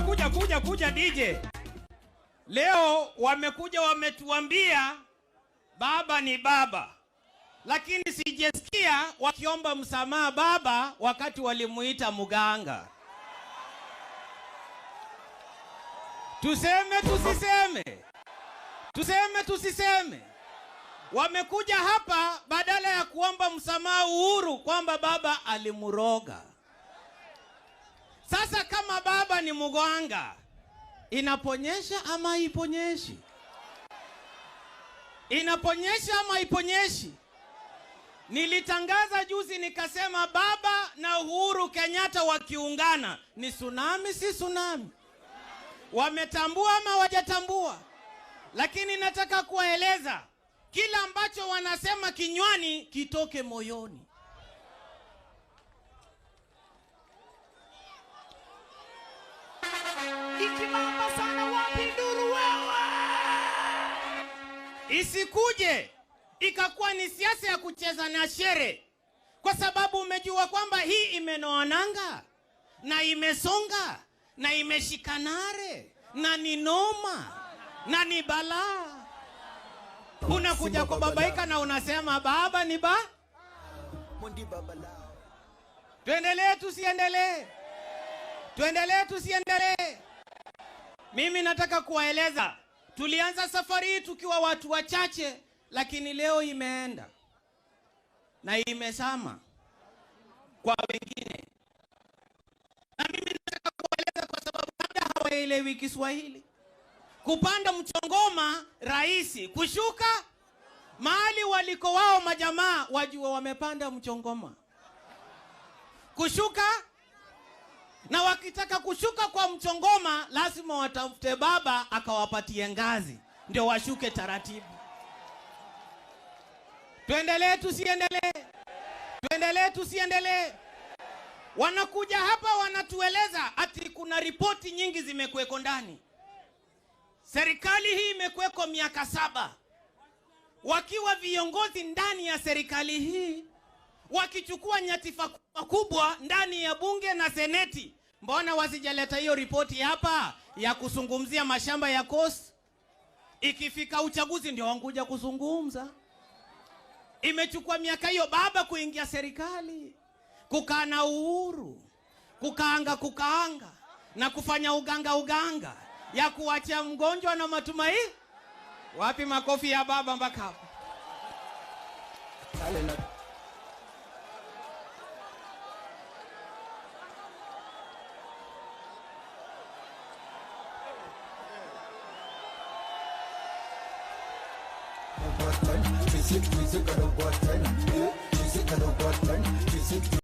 Kuja kuja kuja DJ. Leo wamekuja wametuambia baba ni baba. Lakini sijesikia wakiomba msamaha baba wakati walimuita muganga. Tuseme tusiseme? Tuseme tusiseme? Wamekuja hapa badala ya kuomba msamaha Uhuru kwamba baba alimuroga. Sasa kama baba ni muganga, inaponyesha ama iponyeshi? Inaponyesha ama iponyeshi? Nilitangaza juzi nikasema baba na Uhuru Kenyatta wakiungana ni tsunami, si tsunami? Wametambua ama hawajatambua? Lakini nataka kuwaeleza kila ambacho wanasema kinywani kitoke moyoni. Ikibamba sana wapi nduru wewe? Isikuje ikakuwa ni siasa ya kucheza na shere, kwa sababu umejua kwamba hii imenoananga na imesonga na imeshikanare na ni noma na ni balaa. Unakuja kubabaika na unasema baba ni ba. Tuendelee tusiendelee? Tuendelee tusiendelee? Mimi nataka kuwaeleza, tulianza safari hii tukiwa watu wachache, lakini leo imeenda na imesama kwa wengine. Na mimi nataka kuwaeleza kwa sababu labda hawaelewi Kiswahili. Kupanda mchongoma rahisi, kushuka mahali waliko wao majamaa wajua wamepanda mchongoma. Kushuka, na wakitaka kushuka kwa mchongoma lazima watafute baba akawapatie ngazi ndio washuke taratibu. Tuendelee tusiendelee? Tuendelee tusiendelee? Wanakuja hapa wanatueleza ati kuna ripoti nyingi zimekuweko ndani. Serikali hii imekuweko miaka 7. Wakiwa viongozi ndani ya serikali hii, wakichukua nyadhifa kubwa ndani ya bunge na seneti, mbona wasijaleta hiyo ripoti hapa ya kuzungumzia mashamba ya Coast? Ikifika uchaguzi ndio wankuja kuzungumza. Imechukua miaka hiyo baba kuingia serikali, kukaa na Uhuru, kukaanga kukaanga na kufanya uganga uganga ya kuachia mgonjwa na matumaini. Wapi makofi ya baba mpaka hapo?